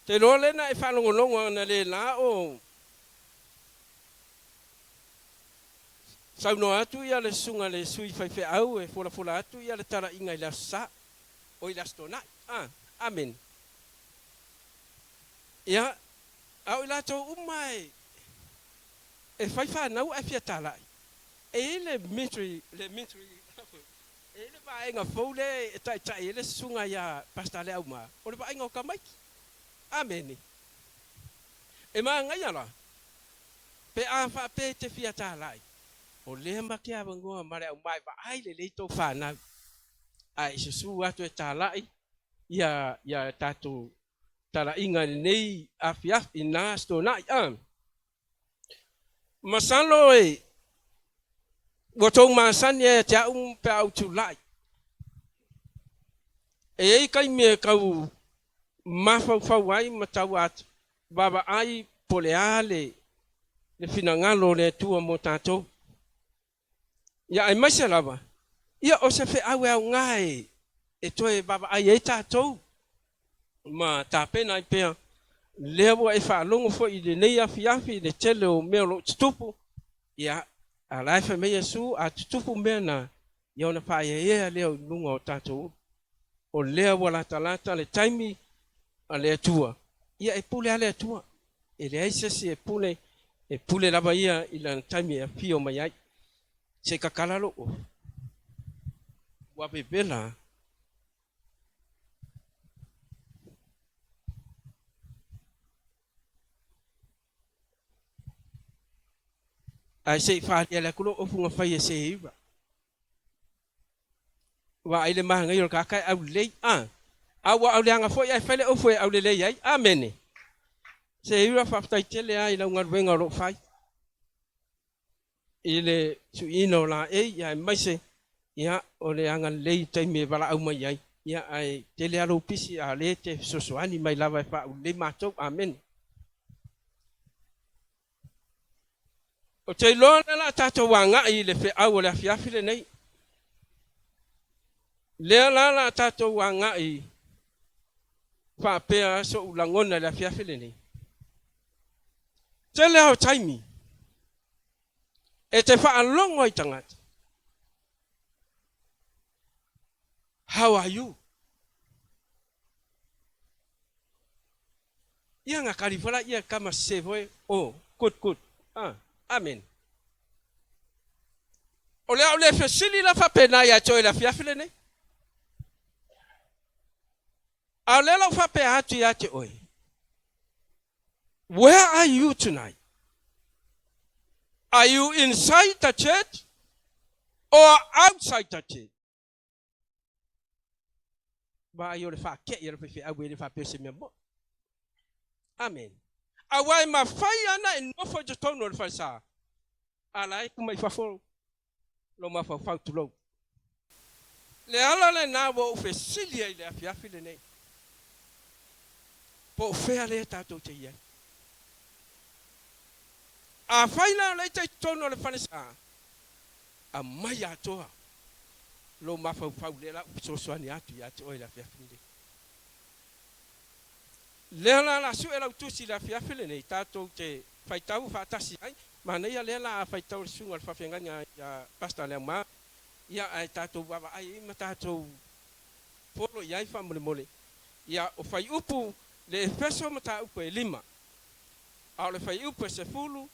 Te iloa lea na e faalogologo analeila o saunoa atu ia le susuga i le sui faifeau e folafola atu ia le talaiga i le Aso Sa, oi le Aso Toonai. A, Amene. Ia, a o i latou uma e, e fai fanau ae fia talai, e i ai le ministry, le ministry, e i ai le vaega fou lea e taitai ai le susuga ia Pastor Leauma, o le vaaiga o tamaiti. Amene. E manaia la, pe a faapea e te fia talai, o lea ma te avanoa ma le auma e vaai lelei tou fanau, ae i susu atu e talai ia, ia tatou talaiga i lenei afiafi, i na Aso Toonai. A. Masalo e ua tou masani ia te au pe a ou tulai. E i ai taimi e tau mafaufau ai ma tau vaavaai po o le a le finagalo o le Atua mo tatou. Ia aemaise lava, ia o se feau e aoga e toe vaavaai ai tatou ma tapena ai pea. Lea ua e faalogo foi i lenei afiafi i le tele o mea o lo o tutupu, ia, a o la e fai mai Iesu, a tutupu mea na, ia ona faaeaea lea i luga o tatou ulu. O lea ua latalata le taimi a le Atua, ia e pule lava le Atua. E leai se isi e pule, e pule lava Ia i lana taimi e afio mai ai. Se i tatala lou ofu, ua vevela. Ae se i faaliali atu lou ofu na fai e Seiva. Vaai le manaia o le tagata e aulelei. A, a ua auleaga foi ae fai le ofu e aulelei ai. Amene. Seiva, faafetai tele lava i lau galuega o lo o fai i le suiina o laei, aemaise ia o le agalelei i taimi e valaau mai ai. Ia ae tele lava lou pisi, a o lea e te fesoasoani mai lava e faaulelei matou. Amene. Ou te iloa o lea o le a tatou agai i le feau o le afiafi lenei. Lea la o le a tatou agai faapea so'u lagona i le afiafi lenei. Tele lava o taimi e te faalogo ai tagata, How are you? Ia na kali foi laia kama sese foi, oh, good, good. Ah, amen. O le a ou le fesili la faapena ia te oe i le afiafi lenei. A o lea la ou faapea atu ia te oe, where are you tonight? Are you inside the church or outside the church? Vaai o le faakei a le faifeau e le faapea o se mea moni. Amene. Aua e mafai ana e nofo i totonu o le falesa, a la e tu mai fafo lou mafaufau, tulou. Le ala lena ua ou fesili ai i le afiafi lenei, po o fea lea tatou te i ai. Afai la o lea e i totonu o le falesa, Aumai atoa lou mafaufau lea la ou fesoasoani atu ia te oe i le afiafi lenei. Lea la la sue lau tusi i le afiafi lenei tatou te faitau faatasi ai. Manaia lea la a faitau le susuga i le faafeagaiga ia Pastor Leauma ia ae tatou vaavaai ai ma tatou polo i ai faamolemole. Ia o fuaiupu le Efeso mataupu e 5 a o le fuaiupu e 10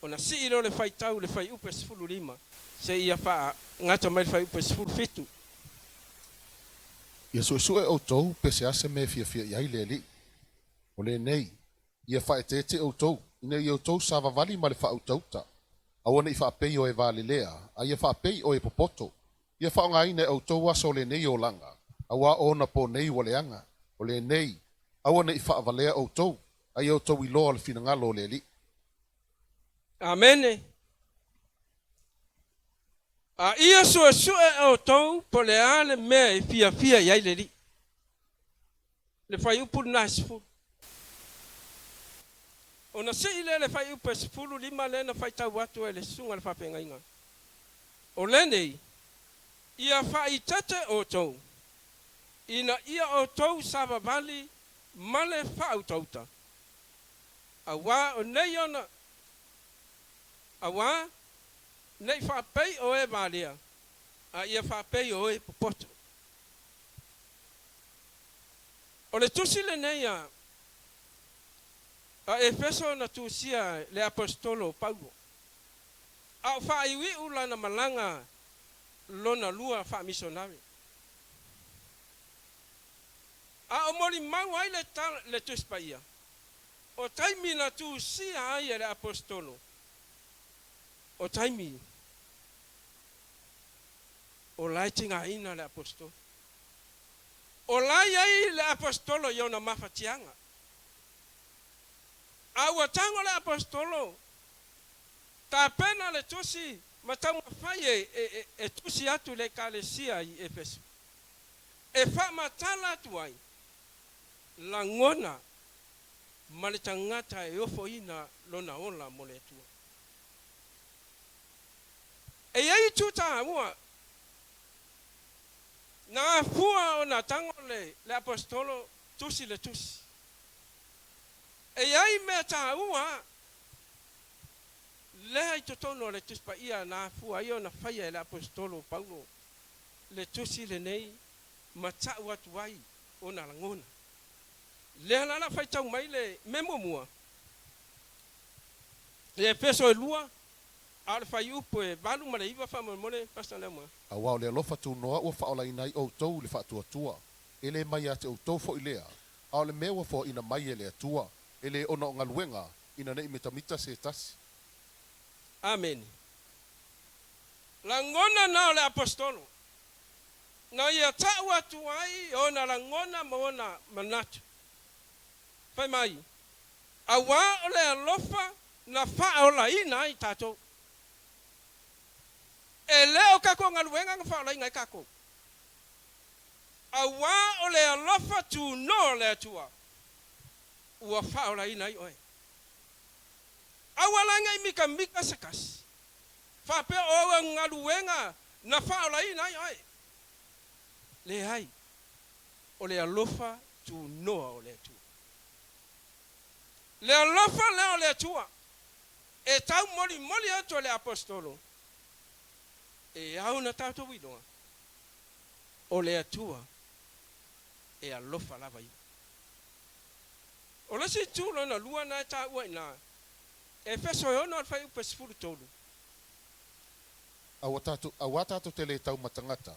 Ona sii lea o le faitau i le fuaiupu e 15 seia faagata mai le fuaiupu e 17. Ia suesue outou pe se a se mea e fiafia i ai le Alii. O lenei, ia faaeteete outou, ina ia outou savavali ma le faautauta. Aua ne i faapei o e valelea, a ia faapei o e popoto. Ia faaaogaina e outou aso o lenei olaga, auā o ona pō nei ua leaga. O lenei, aua ne i faavalea outou, a ia outou iloa le finagalo o le Alii. Amene. A ia suesue outou po o le a le mea e fiafia i ai le Alii. Le fuaiupu lena e 10. Ona sii lea le fuaiupu e 15 lea na faitau atu e le susuga i le faafeagaiga. O lenei, ia faaeteete outou, ina ia outou savavali. ma le faautauta, auā o nei ona, auā ne i faapei o e valea, a ia faapei o e popoto. O le tusi lenei a a Efeso na tusia e le aposetolo o Paulo, a o faaiuiu lana malaga lona lua faamisionare. A o molimau ai le le Tusi Paia, o taimi na tusia ai e le aposetolo, o taimi o la e tigaina le aposetolo. O la e i ai le aposetolo i ona mafatiaga. A ua tago le aposetolo, tapena le tusi ma taumafai e, e, e tusi atu i le ekalesia i Efeso, e faamatala atu ai lagona ma le tagata e ofoina lona ola mo le Atua. E i ai itu taua na afua ona tago le, le aposetolo tusi le tusi. E i ai mea taua lea i totonu o le Tusi Paia na afua ai ona faia e le aposetolo o Paulo le tusi lenei ma ta'u atu ai ona lagona. Lea la la faitau mai le mea muamua, i Efeso e 2, a o le fuaiupu e 8 ma le 9 faamolemole, Pastor Leamoa. Auā o le alofa tunoa ua faaolaina ai outou i le faatuatua, e le mai ia te outou foi lea, a o le mea ua foaina mai e le Atua, e le ona o galuega, ina ne i mitamita se tasi. Amene. Lagona na o le aposetolo, na ia ta'u atu ai ona lagona ma ona manatu. Fai mai, Auā o le alofa na faaolaina ai tatou. E le o kakou galuega na faaolaina ai kakou. Auā o le alofa tunoa o le Atua ua faaolaina ai oe. Aua la ne i mitamita se tasi, faapea o au galuega na faaolaina ai oe. Leai, o le alofa tunoa o le Atua. Le alofa lea o le Atua e taumolimoli atu e le aposetolo, e ao ona tatou iloa, o le Atua e alofa lava ia. O le isi itu lona lua na e taua i ina, Efeso e 6 a o le fuaiupu e 13. Aua tatou, auā tatou te le tau ma tagata,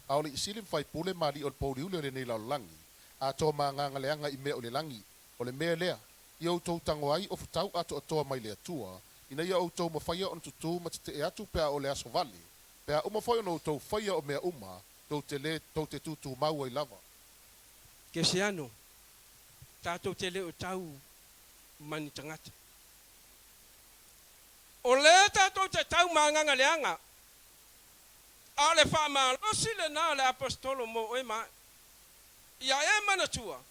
a o le isili ma faipule ma alii o le pouliuli o lenei lalolagi, atoa ma agaga leaga i mea o le lagi, o le mea lea, ia outou tago ai o futau atoatoa mai le Atua, ina ia outou mafaia ona tutū ma tetee atu pe a oo le aso vale, pe a uma foi ona outou faia o mea uma, tou te lē, tou te tūtūmau ai lava. Kerisiano, tatou te le o tau ma ni tagata. O lea tatou te tau ma agaga leaga, a o le faamalosi lena o le aposetolo mo oe ma a'e. Ia e manatua,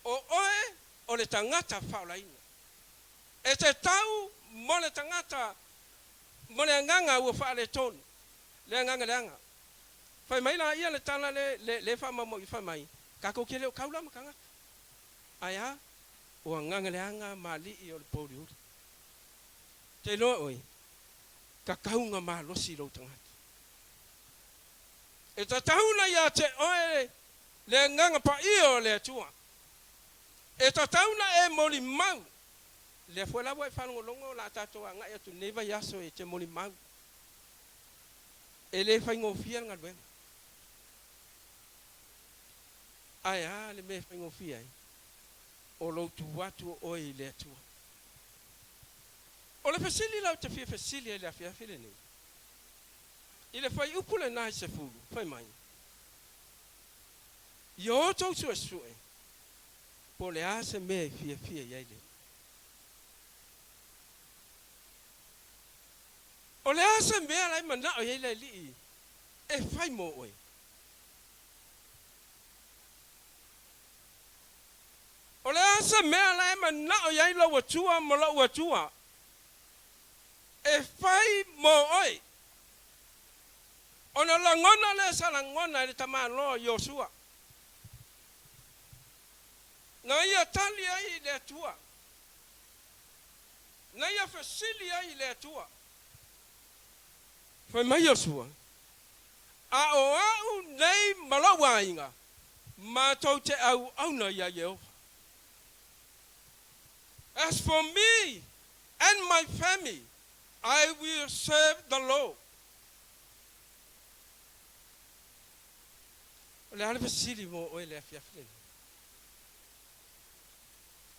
o oe o le tagata faaolaina. E te tau mo le tagata mo le agaga ua faaletonu, le agaga leaga. Fai mai laia le tala le, le, le faamaumau fai mai, tatou te le o tau la ma tagata. Ae a? O agaga leaga ma alii o le pouliuli. Te iloa oe, tatau na malosi lou tagata. E tatau na ia te oe le agaga paia o le Atua. E tatau na e molimau. Lea foi la ua e faalogologo o le a tatou agai atu i lenei vaiaso e te molimau. E le faigofie le galuega. Ae a le mea e faigofie ai? O lou tu atu o oe i le Atua. O le fesili la ou te fia fesili ai i le afiafi lenei, i le fuaiupu lena i 10, fai mai, Ia outou suesue po o le a se mea e fiafia i ai le Alii. O le a se mea la e manao i ai le Alii e fai mo oe? O le a se mea la e manao i ai lou Atua ma lou Atua e fai mo oe? Ona lagona lea sa lagona e le tamaloa Iosua. Na ia tali ai i le Atua. Na ia fesili ai i le Atua. Fai mai Iosua, A o au nei ma lou aiga, matou te auauna iā Ieova. As for me and my family, I will serve the Lord. O le a le fesili mo oe i le afiafi lenei?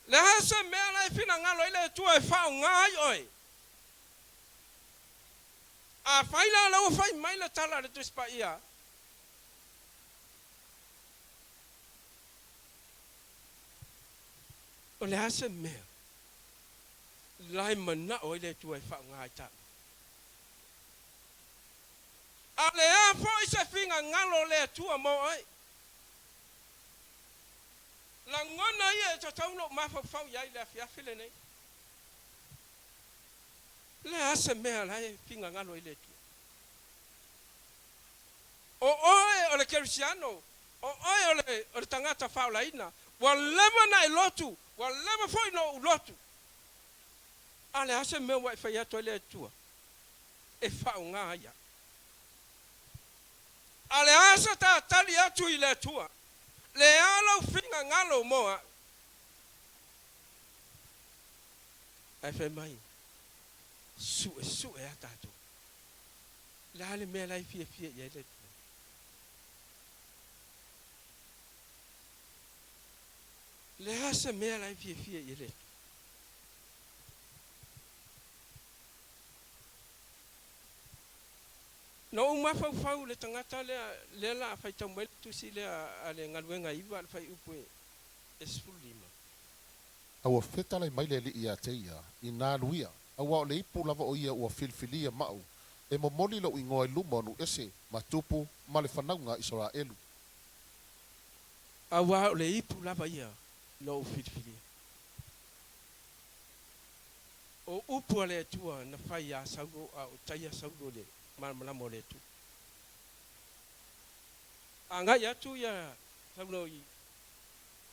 Le a se mea la e finagalo ai le Atua e faaaoga ai oe? Afai la o lea ua fai mai le tala a le Tusi Paia, o le a se mea la e manao ai le Atua e faaaoga ai taua? A o le a foi se finagalo o le Atua mo oe? Lagona ia e tatau ona ou mafaufau i ai i le afiafi lenei. Le a se mea la e finagalo ai le Atua? O oe o le Kerisiano, o oe o le, o le tagata faaolaina, ua leva ona e lotu, ua leva foi ona ou lotu. A le a se mea ua e fai atu ai le Atua e faaaoga ai au? A le a se tatali atu i le Atua? Le a lou finagalo mo au? Ae fai mai, Suesue a tatou. Le a le mea la e fiafia i ai le Atua? Le a se mea la e fiafia i ai le Atua? Na ou mafaufau i le tagata lea, lea la a faitau mai le tusi lea a le Galuega 9 a le fuaiupu e 15. A ua fetalai mai le Alii ia te ia, Inā alu ia, auā o le ipu lava o ia ua filifilia maʻu e momoli lou igoa i luma o nuu ese ma tupu ma le fanauga a Isaraelu. Auā o le ipu lava ia na ou filifilia. O upu a le Atua na fai iā Saulo a o taia Saulo i le malamalama o le Atua. Agai atu ia Saulo i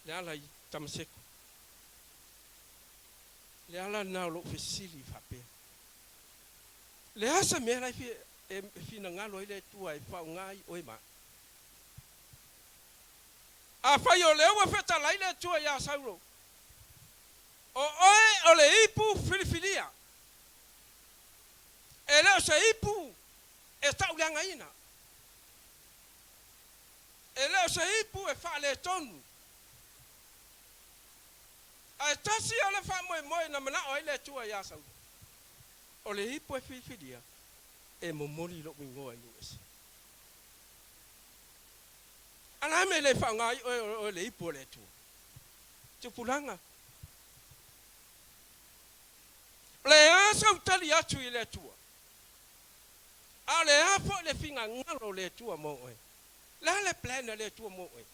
le ala i Tamaseko. Le ala lena o lou fesili faapea, Le a se mea la e finagalo ai le Atua e faaaoga ai oe ma au? Afai o lea ua fetalai le Atua iā Saulo, O oe o le ipu filifilia, e le o se ipu e tauleagaina, e le o se ipu e faaletonu, ae tasi lava le faamoemoe na manao ai le Atua iā Saulo, o le ipu e filifilia e momoli lou igoa i nuu ese. A le a mea e le faaaoga ai oe o le ipu o le Atua? Tupulaga. O le a sau tali atu i le Atua? A o le a foi le finagalo o le Atua mo oe? Le a le plan a le Atua mo oe?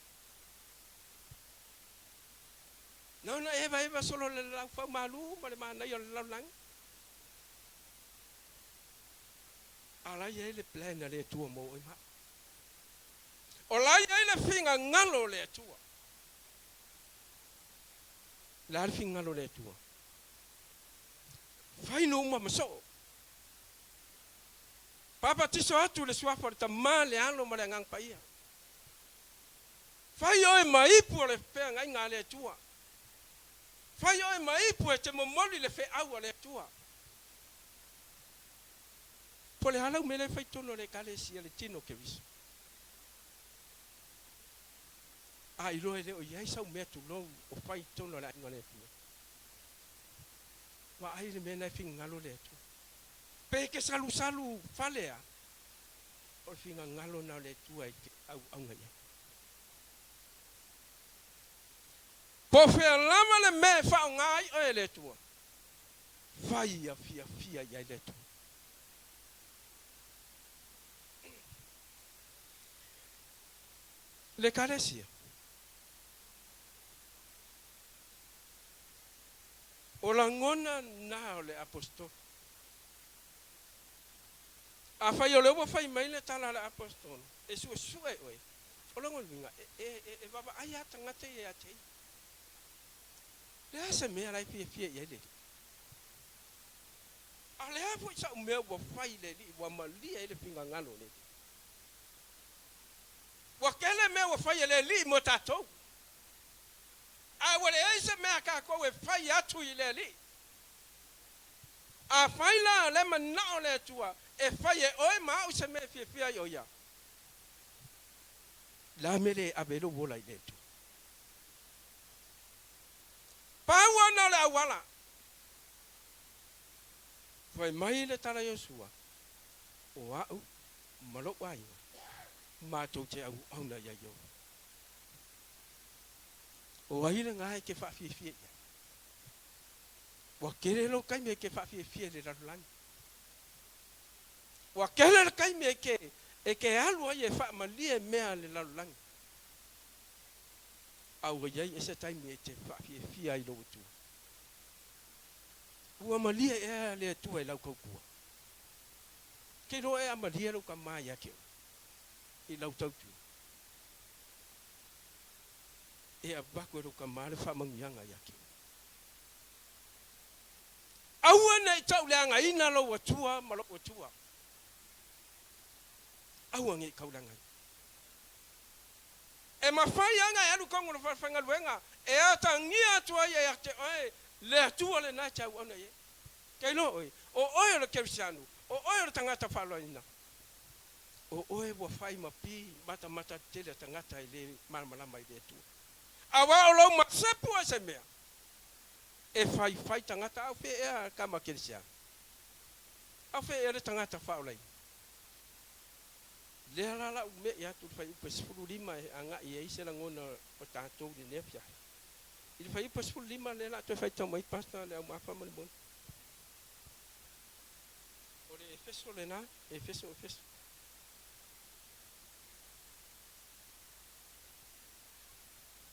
Na ona evaeva solo le laufau malu ma le manaia o le lalolagi. A o la e i ai le plan a le Atua mo oe ma au. O la e i ai le finagalo o le Atua. O le a le finagalo o le Atua? Fai nuu uma ma soo. Papatiso atu le suafa o le Tama, le Alo ma le Agaga Paia. Fai oe ma ipu o le feagaiga a le Atua. Fai oe ma ipu e te momoli le feau a le Atua. Po o le a lau mea lea e fai totonu o le Ekalesia, le tino o Keriso? A iloa e le o i ai sau mea tulou o fai i totonu o le aiga o le Atua. Vaai le mea lena e finagalo le Atua. Pe e te salusalu fale a, o le finagalo lena o le Atua e te auauna i ai. Po o fea lava le mea e faaaoga ai oe e le Atua, fai ia fiafia i ai le Atua. Le Ekalesia. O lagona na o le Aposetolo. Afai o lea ua fai mai le tala a le Aposetolo, e suesue oe, o lona uiga, e, e, e vaavaai lava tagata ia ia te ia. Le a se mea la e fiafia i ai le Alii? A o le a foi sa'u mea ua fai i le Alii ua malie ai le finagalo o le Alii? Ua tele mea ua fai e le Alii mo tatou, ae ua leai se mea a tatou e fai atu i le Alii. Afai la o lea manao le Atua e fai e oe ma a'u se mea e fiafia ai o Ia, o le a mea le ave ai lou ola i le Atua? Pau ona o le auala. Fai mai le tala Iosua, O a'u ma lo'u aiga, matou te auauna iā Ieova. O ai lena e te faafiafia i ai? Ua tele lou taimi e te faafiafia i le lalolagi. Ua tele le taimi e te, e te alu ai e faamalie mea a le lalolagi. A ua i ai ea se taimi e te faafiafia ai i lou Atua? Ua malie ea le Atua i lau tautua? Ke iloa ea a malie lou tama ia te oe i lau tautua? E avatu e lou tama le faamanuiaga ia te oe. Aua ne i tauleagaina lou Atua ma lou Atua. Aua ne i tauleagaina. E mafai lava ona e alu i totonu o le falefaigaluega e atagia atu ai ia te oe le Atua lena e te auauna i ai. Ke iloa oe, o oe o le Kerisiano, o oe o le tagata faaaloaloina. O oe ua fai ma pi matamata tele a tagata e le malamalama i le Atua. Aua o lou masepu ai se mea e faifai tagata au fe ea tama Kerisiano, au fe ea le tagata faaolaina. Lea la lau me'i atu i le fuaiupu e 15 e agai ai se lagona o tatou i lenei afiafi. I le fuaiupu e 15 lea la toe faitau mai Pastor le aumafa ma le moni. O le Efeso lena, Efeso, Efeso.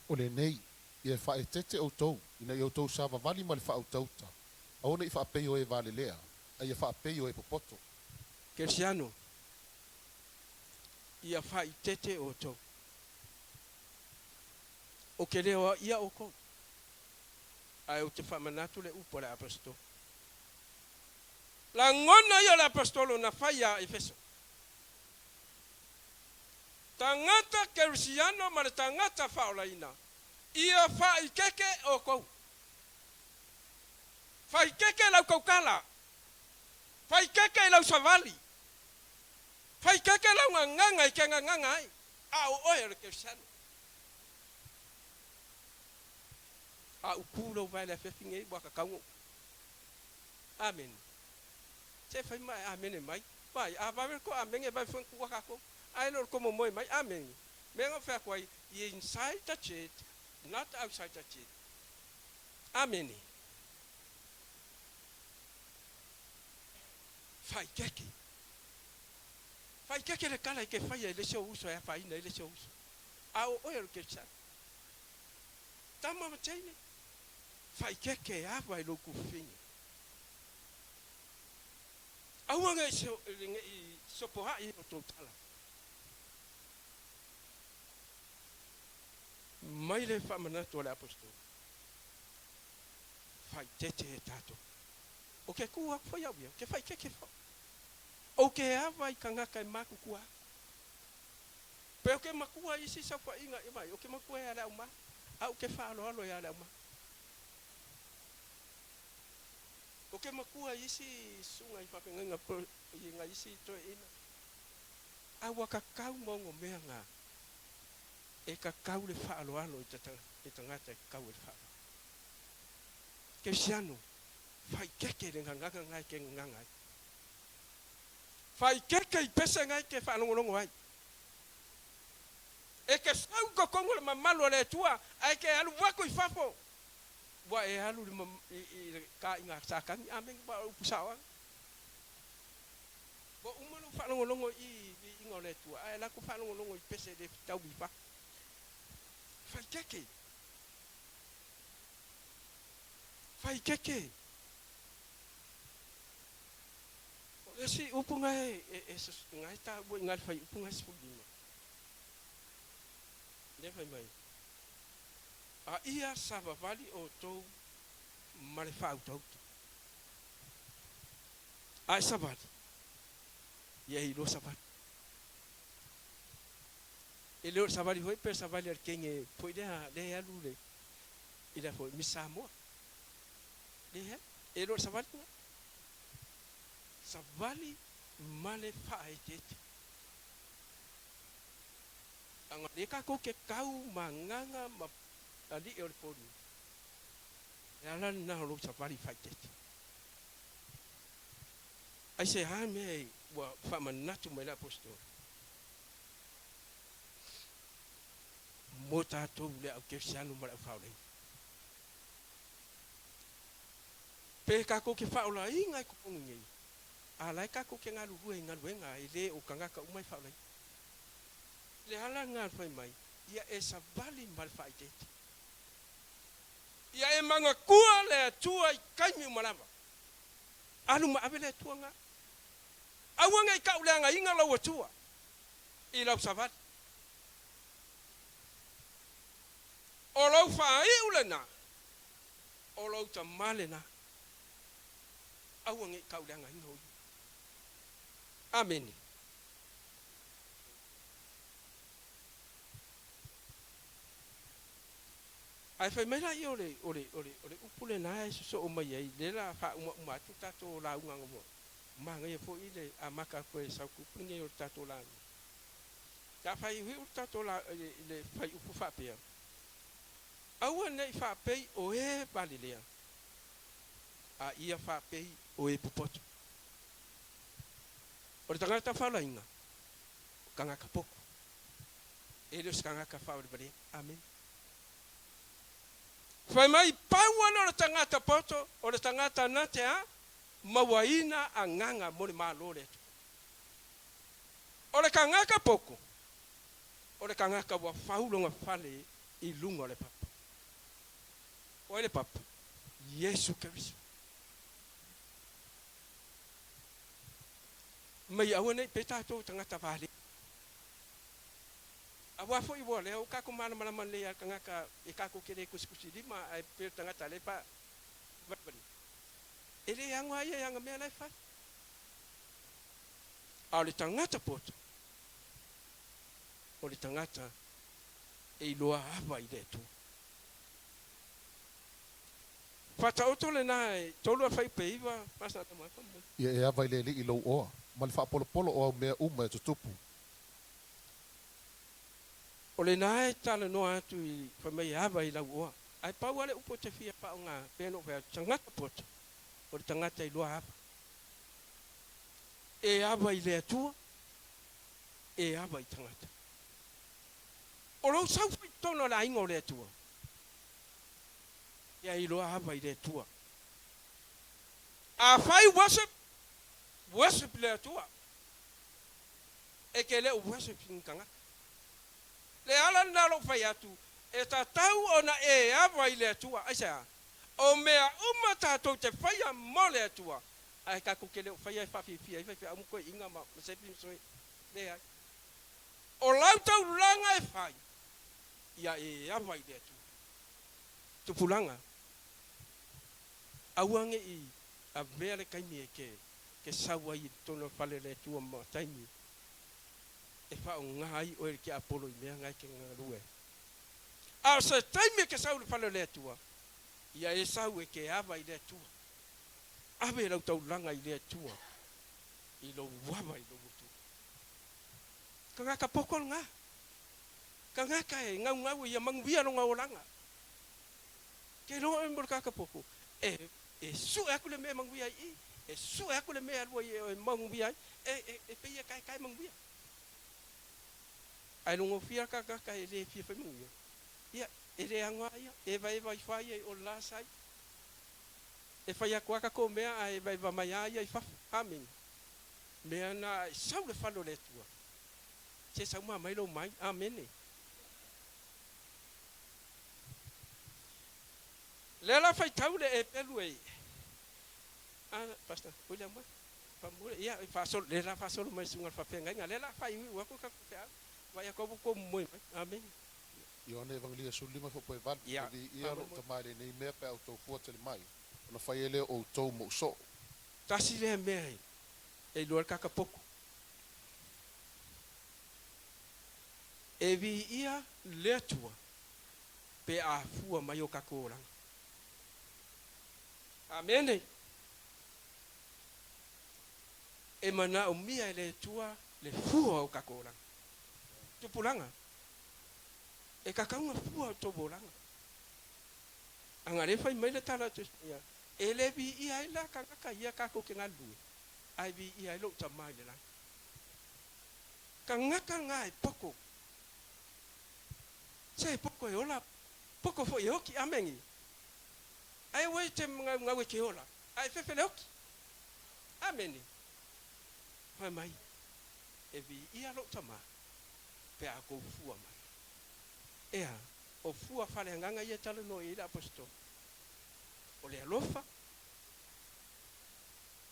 O lenei, ia e faaeteete outou, ina ia outou savavali ma le faautauta, aua ne i faapei o e valelea, a ia faapei o e popoto. Kerisiano, ia faaeteete outou. Ou te le oaia outou, ae ou te faamanatu le upu a le Aposetolo. Lagona ia o le Aposetolo na fai ia Efeso. Tagata Kerisiano ma le tagata faaolaina, ia faaeteete outou. Faaeteete lau tautala, faaeteete i lau savali, faaeteete lau gagaga i te gagaga ai, a o oe o le Kerisiano. A upu lou vae i le afiafi nei, ua tatau ona upu. Amene. Se fai mai amene mai. Vai, a vave le tou amene, vave foi ona tuua tatou. Ae le o le tou momoe mai. Amene. Mea na ou fai atu ai, inside the church, not outside the church. Amene. Faikeke. Faikeke le tala i ke faia i le isi ou uso e afaina ai le isi ou uso. A o oe o le Kerisiano. Tama ma teine, faikeke e ava i lou tufufine. Aua ne i sopoa'i i o tou tala. Mai le faamanatu a le Aposetolo, Faaeteete e tatou. O ke kū aku foi au ia, ou te faaeteete foi. Ou te ava i tagata e matutua aku. Pe ou te matua i isi saofaiga, e vaai, ou te matua ia le auma, a ou te faaaloalo ia le auma. Ou te matua i isi susuga i faafeagaiga i nai isi toeaiina, a ua tatau ma onomea na e tatau le faaaloalo i tagata e tatau ai le faaaloalo. Kerisiano, faaeteete le gagana na e te gagana ai. Faaeteete i pese na e te faalogologo ai. E te sau i totonu o le mamalu o le Atua, ae e te alu atu i fafo, ua e alu i le taaiga a Satani. Amene. Ua o upu sao lava. Ua uma lou faalogologo i i viiga o le Atua, ae alu atu faalogologo i pese e le fetaui i fafo. Faaeteete. Faaeteete. O le isi upu na e taua i ina i le fuaiupu na e 15, lea e fai mai, A ia savavali outou ma le faautauta. A e savali, ia e iloa savali. E le o le savali foi pe savali a le kenge foi lea lea e alu le i le foi Miss Samoa. Lea e le o le savali lena. Savali ma le faaeteete. Leaga o lea tatou te tau ma agaga ma alii o le poli. O le ala lena o lou savali faaeteete. Aisea le mea ua faamanatu mai le Aposetolo? Mo tatou le au kerisiano ma le au faaolaina. Pe tatou te faaolaina i totonu nei, a la e tatou te galulue i galuega e le o tagata uma e faaolaina. Le ala lena fai mai, ia e savali ma le faaeteete. Ia e manatua le Atua i taimi uma lava. Alu ma ave le Atua lena. Aua ne i tauleagaina lou Atua i lau savali. O lou faaiu lena, o lou tama lena. Aua ne i tauleagaina o ia. Amene. Ae fai mai laia o le, o le, o le, o le upu lena e sosoo mai ai, lea la faaumauma atu le tatou lauga ua manaia foi le amata atu e Sautupu lenei o le tatou lauga. Sa faaiuiu le tatou la, le, le faiupu faapea, Aua ne i faapei o e valelea, a ia faapei o e popoto. O le tagata faolaina, o tagata poto, e le o se tagata faavalevalea. Amene. Fai mai, pau ana o le tagata poto, o le tagata na te a, mauaina agaga mo le Malo o le Atua. O le tagata poto, o le tagata ua fau lona fale i luga o le papa. O ai le papa? Iesu Keriso. Mai aua nei pe tatou tagata vale. Aua foi ua lea ua tatou malamalama lelei lava i le tagata e tatou te le kusikusi lima ae pei o le tagata lea e faavalivali. E le ano lava ia i ana mea la e fai. A o le tagata poto, o le tagata e iloa ava i le Atua. Faataoto lena e tolu a faiupe iva masina tama ai faamolemole. Ia e ava i le Alii lou oa, ma le faapolopolo o au mea uma e tutupu. O lena e talanoa atu i fai mai e ava i lau oa. Ae pau lava le upu ou te fia faaaoga pei ona ou fai atu, tagata poto, o le tagata iloa ava. E ava i le Atua, e ava i tagata. O lou sau foi i totonu o le aiga o le Atua, ia iloa ava i le Atua. Afai worship, worship le Atua. E te le o worship i ni tagata. Le ala lena o lou fai atu, e tatau ona e ava i le Atua. Aisea? O mea uma tatou te faia mo le Atua, ae tatou te le o faia e faafiafia ai faifeau ma toeaiina ma sefi ma soe. Leai. O lau taulaga e fai, ia e ava i le Atua. Tupulaga, aua ne i avea le taimi e te te sau ai i totonu o le fale o le Atua ma taimi e faaaoga ai oe i le tiapolo i mea na e te galue ai. A o se taimi e te sau i le fale o le Atua, ia e sau e te ava i le Atua. Ave lau taulaga i le Atua i lou ava i lou Atua. Tagata poto lena. Tagata e naunau ia manuia lona olaga. Ke iloa oe mo le tagata poto, e e sue atu le mea e manuia ai i, e sue atu le mea e alu ai e manuia ai, e e e pei e taetae manuia. Ae logofia le tagata e le fia fai manuia, ia, e le ano lava ia, e evaeva ifo lava ia i o le la sai. E fai atu lava tatou mea ae evaeva mai lava ia i fafo. Amene. Mea na e sau le fale o le Atua, se sau ma mai lou mai. Amene. Lea la faitau le e pelu e a pastor William mai faamule ia e faasolo lea la faasolo mai susuga i le faafeagaiga lea la faaiuiu atu le tatou feau vaai atu ua tou momoe mai. Amene. Ioane Evangelia 15 fo poe valu, Ia E viia lou faamoemoe. tama i lenei mea pe a outou fua tele mai. Ona fai ai lea o outou ma ou soo. Tasi lea mea e iloa ai le tagata poto. E viia le Atua pe a fua mai o tatou olaga. Amene. E manaomia e le Atua le fua o tatou olaga. Tupulaga, e tatau ona fua o outou olaga. Ana lea fai mai le tala atu ia, e le viia ai la tagata ia tatou te galulue, ae viia ai lou Tama i le lagi. Tagata na e poto. Se e poto e ola, poto foi e oti. Ameni. Ae ua e te gaugau e te ola, ae fefe le oti. Ameni. Fai mai, e viia lou Tama pe a outou fua mai. Ea, o fua faaleagaga ia e talanoa i ai le Aposetolo. O le alofa,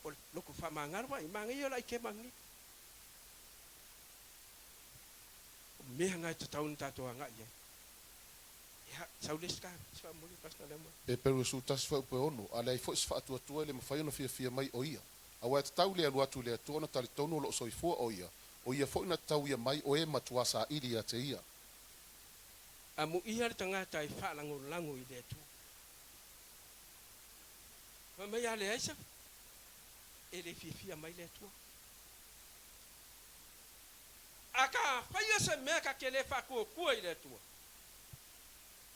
o le loto faamagalo ai, manaia o le aikema lenei. O mea na e tatau ona tatou agai i ai. Ia, sau le isi tagata, faamuli Pastor Lemoe. Heperu 11 fuaiupu e 6, A leai foi se faatuatua e le mafai ona fiafia mai o ia. Aua e tatau le alu atu i le Atua ona talitonu o lo o soifua o ia, o ia foi na tatau ia mai o e matuā saili ia te ia. Amuia le tagata e faalagolago i le Atua. Fai mai a leai se e le fiafia mai le Atua. A ka faia se mea ka te le faatuatua i le Atua,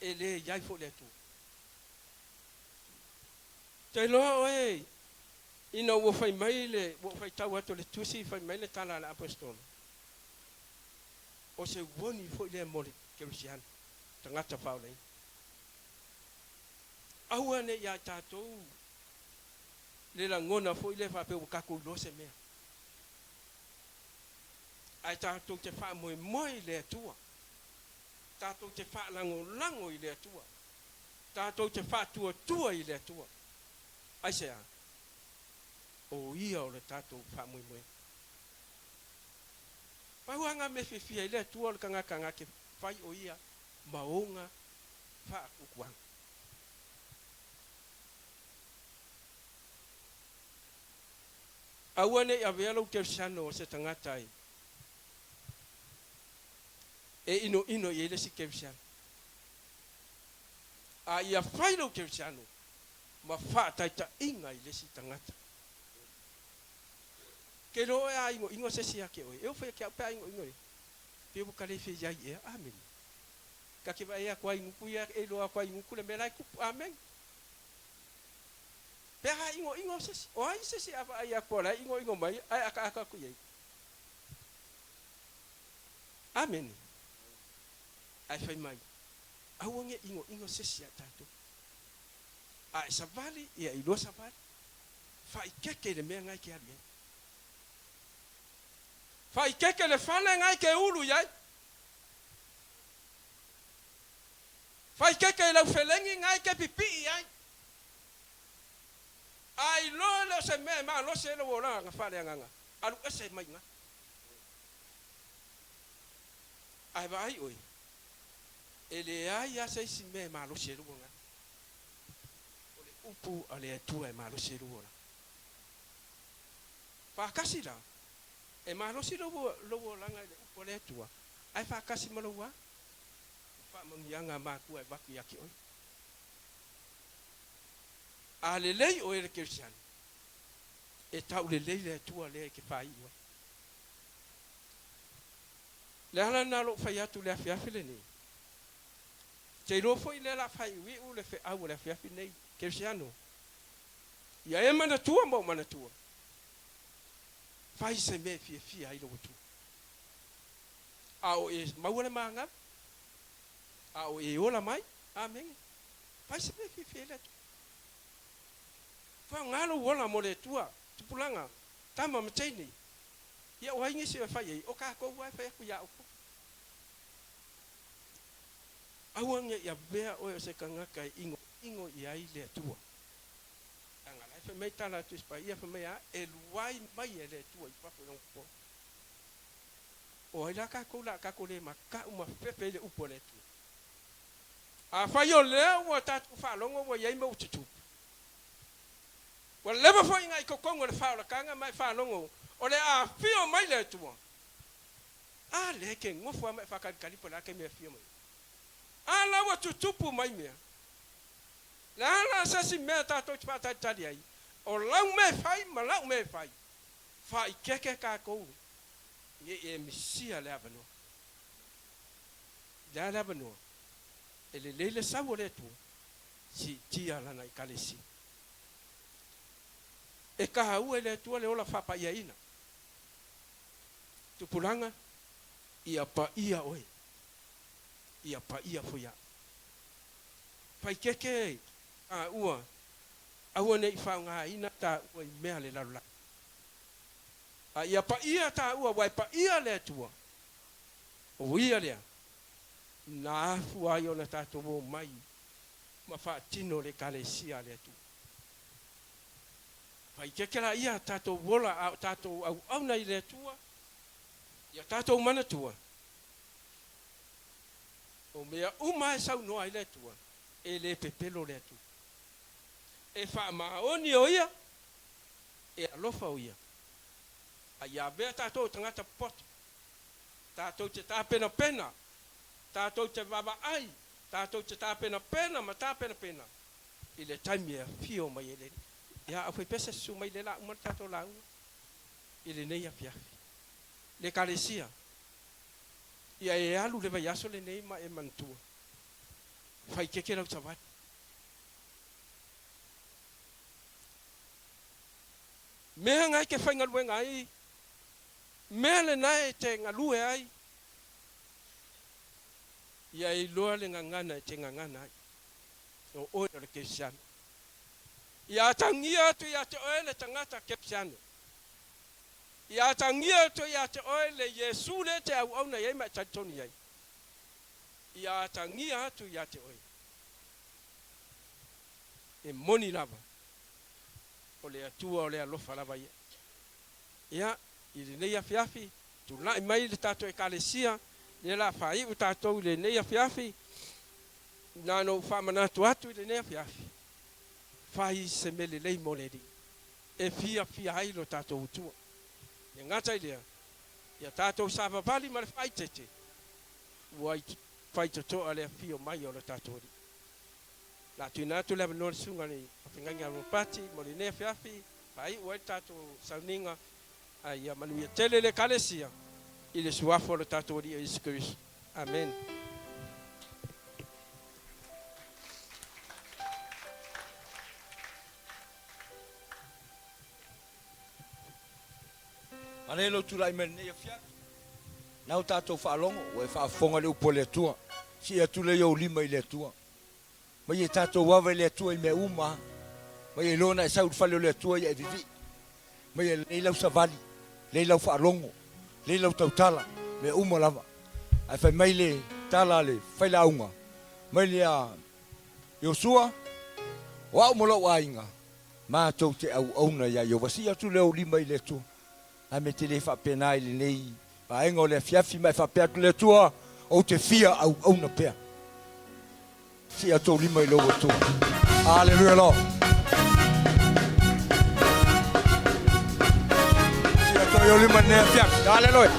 e le i ai foi le Atua. Te iloa oe ina ua fai mai le, ua ou faitau atu le tusi fai mai le tala a le Aposetolo, o se uoni foi lea mo le kerisiano, tagata faaolaina. Aua ne i ia i tatou le lagona foi lea faapea ua tatou iloa se mea. Ae tatou te faamoemoe i le Atua, tatou te faalagolago i le Atua, tatou te faatuatua i le Atua. Aisea? O Ia o le tatou faamoemoega. Pau lava na mea fiafia ai le Atua o le tagata na te fai o Ia ma ona faatuatuaga. Aua ne i avea lou kerisiano o se tagata e e inoino i ai le isi kerisiano. A ia fai lou kerisiano ma faataitaiga i le isi tagata. Ke iloa oe a inoino se isi ia te oe, e oo foi ia te au pe a inoino ia, pe ua ka le fia iai ea. Amene. Ka te vaai atu ai nuku ia e iloa atu ai nuku le mea la e tupu. Amene. Pe a inoino se isi, o ai se isi a vaai atu o la e inoino mai ae akaaka atu i ai. Amene. Ae fai mai, aua ne i inoino se isi ia tatou. A e savali, ia e iloa savali. Faaikeke i le mea na e te alu i ai. Faaikeke le fale na e te ulu i ai. Faaikeke i lau felegi na e te pipii i ai. A iloa e le o se mea e malosi ai lou olaga faaleagaga, alu ese mai i ina. Ae vaai oe, e leai lava se isi mea e malosi ai lou agaga. O le upu a le Atua e malosi ai lou olaga. Faatasi la, e malosi lou olaga i le upu a le Atua, ae faatasi ma lou a? Faamanuiaga a matua e avatu ia te oe. A lelei oe e le kerisiano, e tau lelei le Atua lea e te faaiu ai. Le ala lena o lou fai atu i le afiafi lenei, te iloa foi lea o le a faaiuiu le feau o le afiafi lenei, kerisiano, ia e manatua ma ou manatua, fai se mea e fiafia ai lou Atua. A o e maua le magalo, a o e ola mai, amene. Fai se mea e fiafia ai le Atua. Faaaoga lou ola mo le Atua, tupulaga, tama ma teine. Ia o ai nisi e fai ai? O tatou lava e fai atu ia outou. Aua ne i avea oe o se tagata e inoino i ai le Atua. Leaga la e fai mai tala a Tusi Paia, fai mai a, e luai mai e le Atua i fafo i lona popoe. O ai la tatou la a tatou le mata'u ma fefe ai le upu a le Atua? Afai o lea ua tatou faalogo ua i ai ma ua tutupu. Ua leva foi ona i totonu o le faaolataga ma e faalogo o le a afio mai le Atua. A lea e te nofo lava ma e faatalitali po o le a le taimi e afio mai ai. A la ua tutupu mai mea. Le a la se isi mea tatou te faatalitali ai? O lau mea e fai ma lau mea e fai, faaikeke tatou ne i e misia le avanoa. Le a le avanoa? E lelei le sau o le Atua, siitia Lana Ekalesia. E taua i le Atua le ola faapaiaina. Tupulaga, ia paia oe, ia paia foi au. Faikeke taua, aua ne i faaaogaina taua i mea a le lalolagi. A ia paia taua, aua e paia le Atua, o Ia lea na afua ai ona tatou omai ma faatino le Ekalesia a le Atua. Faikeke laia tatou ola a o tatou auauna i le Atua, ia tatou manatua, O mea uma e saunoa ai le Atua, e le pepelo le Atua. E faamaoni o Ia, e alofa o Ia. A ia avea tatou o tagata popoto, tatou te tapenapena, tatou te vaavaai, tatou te tapenapena ma tapenapena i le taimi e afio mai ai le Alii. Ia, aufaipese, susu mai lea o le a uma le tatou lauga i lenei afiafi. Le Ekalesia, Ia e alu le vaiaso lenei ma e manatua, fai keke lau savali. Mea na e te faigaluega ai, mea lena e te galue ai, ia e iloa le gagana e te gagana ai, o oe o le kerisiano. Ia atagia atu ia te oe le tagata kerisiano. Ia atagia atu ia te oe le Iesu lea e te auauna i ai ma e talitonu i ai. Ia atagia atu ia te oe. E moni lava, o le Atua o le alofa lava ia. Ia, i lenei afiafi, tulai mai le tatou Ekalesia, lea o le a faaiu tatou i lenei afiafi, na ona ou faamanatu atu i lenei afiafi, fai se mea lelei mo le Alii. e fiafia ai lo tatou Atua. E le gata i lea, ia tatou savavali ma le faaeteete, ua faitotoa le afio mai o lo tatou Alii. O le a tuuina atu le avanoa i le Susuga i le Faafeagaiga ia Ropati mo lenei afiafi e faaiu ai le tatou sauniga, a ia manuia tele le Ekalesia i le Suafa o lo tatou Alii o Iesu Keriso. Amene. Manaia lou tulai mai lenei afiafi. Na o tatou faalogo, ua e faafofoga i le upu a le Atua. Sii atu lea i ou lima i le Atua. Mai e tatou ava i le Atua i mea uma a. Mai e iloa ona e sau i le fale o le Atua ia e vivii. Mai e lelei lau savali, lelei lau faalogo, lelei lau tautala, mea uma lava. Ae fai mai le tala a le failauga, mai le a Iosua, O au ma lou aiga, matou te auauna iā Ieova. Sii atu le ou lima i le Atua. A me te le faapena i lenei vaega o le afiafi ma e faapea atu, Le Atua, ou te fia auauna pea. Sii atu ou lima i lou Atua. Aleluia Lord. Sii atu ai ou lima i lenei afiafi. Aleluia.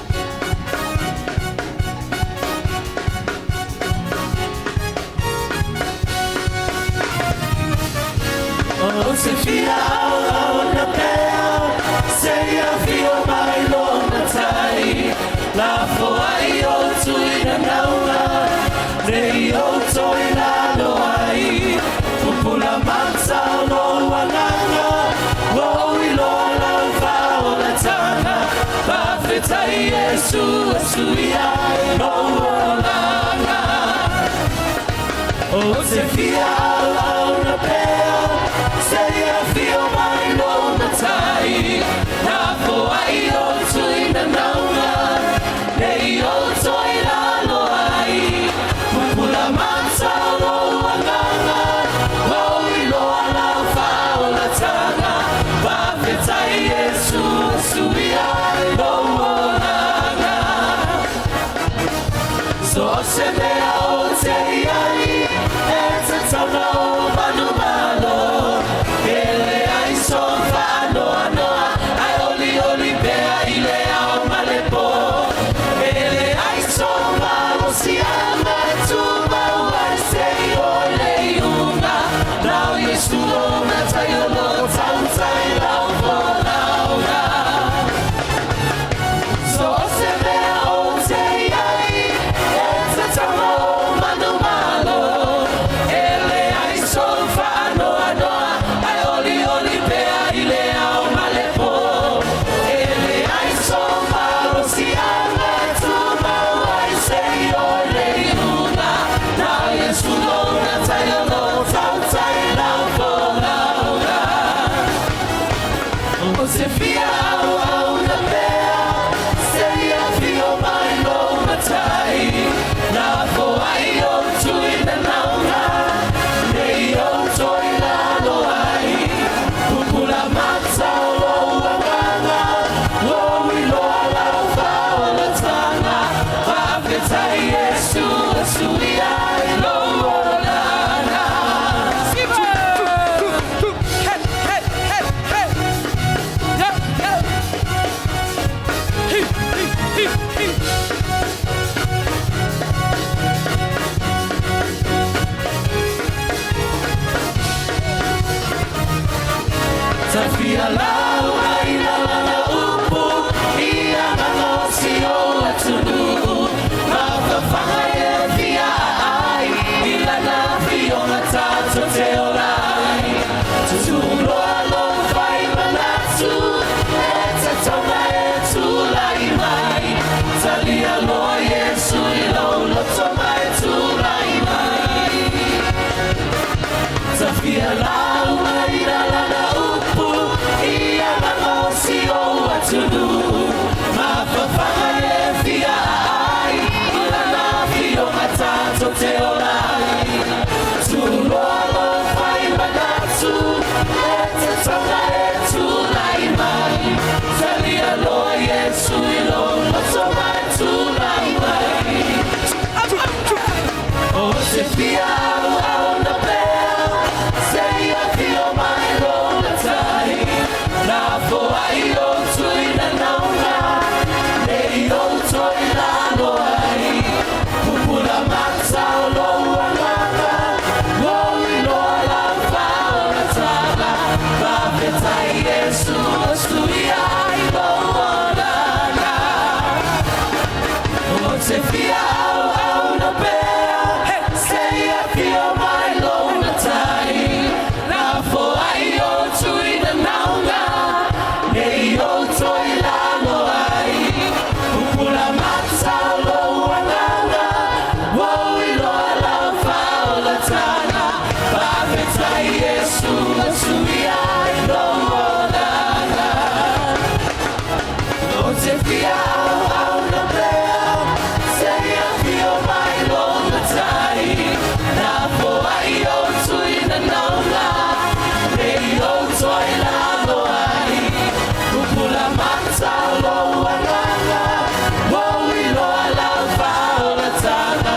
Ou te fia auauna pea, seia afio mai lona tai, lafo ai o tui nanauga, nei ou toe lalo ai, pupula mata o lou agaga, ua ou iloa lau faaolataga, faafetai Iesu e suia lou olaga. Ou te fia auauna pea, seia afio mai lou matai, lafo ai o tui nanauga, nei ou toe lalo ai, pupula mata o lou agaga, ua ou iloa lau faaolataga, faafetai Iesu e suia lou olaga. So o se mea o te i ai, e tatau na Fia lauga i lana upu i agaga o si ou atunuu. Mafafaga e fia aai i lana afioga tatou te ola ai. Tutuloa lou fai manatu e tatauna e tulai mai. Talia loa Iesu i lou loto ma e tulai mai. Tafia lauga i lana upu i agaga o si ou atunuu. Mafafaga e fia aai i lana afioga tatou te ola ai. Tuloa lou fai manatu e tatauna e tulai mai. Talia loa Iesu i lou loto ma e tulai mai. O te fia auauna pea seia afio mai lou Matai. Lafoai ou tui nanauga ne i ou toe lalo ai. Pupula mata o lou agaga ua ou iloa lau faaolataga. Faafetai Iesu ua suia ai lou olaga. O te fia auauna pea seia afio mai lou Matai. Lafoai ou tui nanauga ne i ou toe lalo ai. Pupula mata o lou agaga ua ou iloa lau faaolataga. Faafetai Iesu ua suia ai lou olaga. O te fia auauna pea seia afio mai lou Matai. Lafoai ou tui nanauga ne i ou toe lalo ai. Pupula mata o lou agaga ua ou iloa lau faaolataga.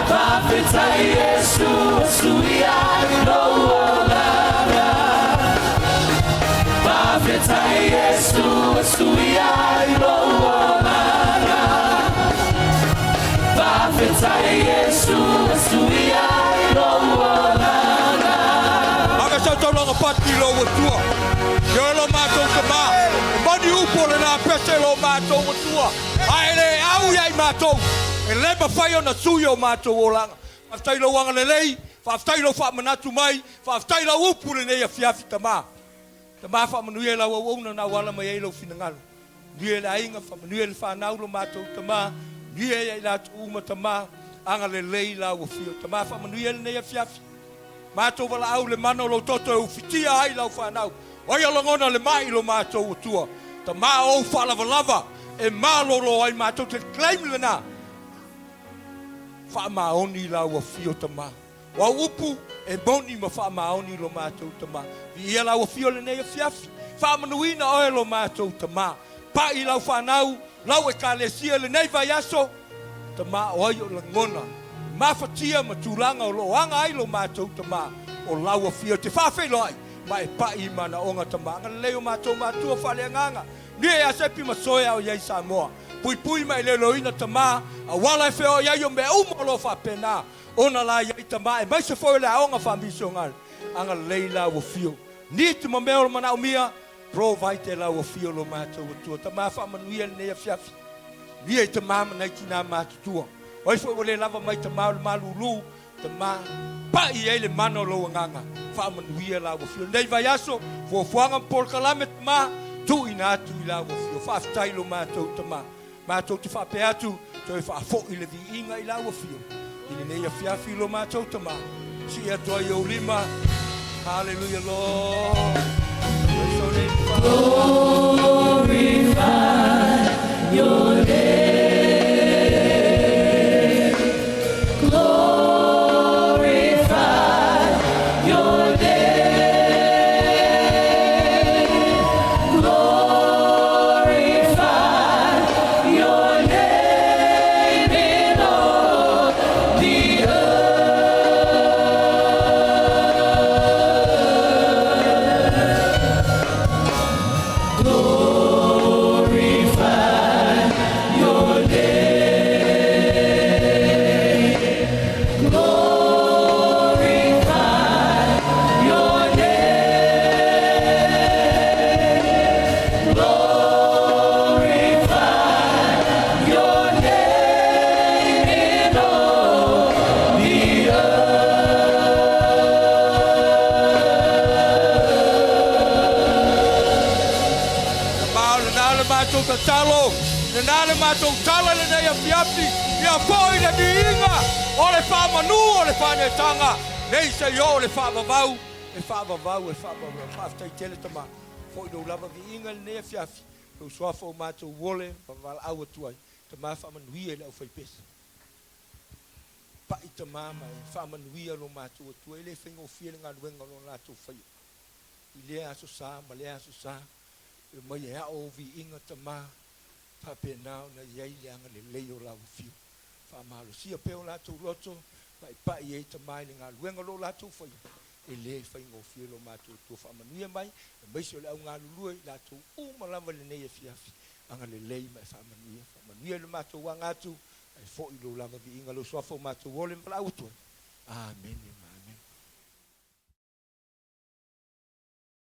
Faafetai Iesu ua suia ai lou olaga. Faafetai Iesu ua suia ai lou olaga. Faafetai Iesu ua suia ai lou olaga. Aga sautaulaga pati lo Atua. Ia lo matou Tamā. E moni upu o lena pese lo matou Atua. Ae le au ia i matou. E le mafai ona sui o matou olaga. Faafetai lou agalelei, faafetai lou faamanatu mai, faafetai lau upu lenei afiafi Tamā. Tamā faamanuia i lau auauna na auala mai ai lou finagalo. Manuia le aiga, faamanuia le fanau lo matou Tamā, manuia ia i latou uma Tamā, agalelei lau afio. Tamā faamanuia lenei afiafi. Matou valaau le mana o lou toto e ufitia ai lau fanau. O ai o lagona le mai lo matou Atua. Tamā o ou faalavalava e malolo ai matou te claim lena. Faamaoni lau afio Tamā. O au upu e moni ma faamaoni lo matou Tamā. Viia lau afio lenei afiafi. Faamanuina oe lo matou Tamā. Pai lau fanau, lau Ekalesia lenei vaiaso. Tamā o ai o lagona mafatia ma tulaga o lo o aga ai lo matou Tamā. O lau afio te faafeiloai ma e pai i manaoga Tamā. Agalelei o matou matua faaleagaga. Manuia ia Sepi ma Soea o i ai Samoa. Puipui ma e leoleoina Tamā, auala e feoai ai o mea uma o lo o faapena ona la i ai Tamā aemaise foi o le aoga faamisionare. Agalelei lau afio. Need ma mea o lo manaomia, provide e lau afio lo matou Atua. Tamā faamanuia lenei afiafi. Manuia i tamā ma nai tinā matutua. O ai foi ua le lava mai Tamā o le malūlū, Tamā, pai i ai le mana o lou agaga, faamanuia lau afio. Lenei vaiaso, fuafuaga ma polokalame Tamā, tuuina atu i lau afio. Faafetai lo matou Tamā. Matou te faapea atu, toe faafoi le viiga i lau afio. I lenei afiafi lo matou Tamā, sii atu ai ou lima. Hallelujah, Lord. Praise your name, Father. Glorify your name. Glorify your name. Glorify your name in all the earth. Glorify tatalo, nana le matou tala i lenei afiafi, ia foi le viiga o le faamanu o le faaneetaga nei se i oo le faavavau, e faavavau, e faavavau. Faafetai tele Tama, foi lou lava viiga i lenei afiafi, lou suafa ua matou ole ma valaau atu ai, Tama faamanuia i le aufaipese. Pai Tama ma e faamanuia lo matou Atua, e le faigofie le galuega o lo latou faia i lea aso sa ma lea aso sa, e omai e ao ou viiga Tama, faapena ona i ai le agalelei o lau afio. Faamalosia pea o latou loto, pa'ipa'i ai Tama i le galuega o lo o latou faia, e le faigofie lo matou Atua. Faamanuia mai, aemaise o le au galulue i latou uma lava i lenei afiafi, agalelei ma e faamanuia. Faamanuia i le matou aga atu, ae foi lou lava viiga, lou suafa ua matou ole ma valaau atu ai. Amene.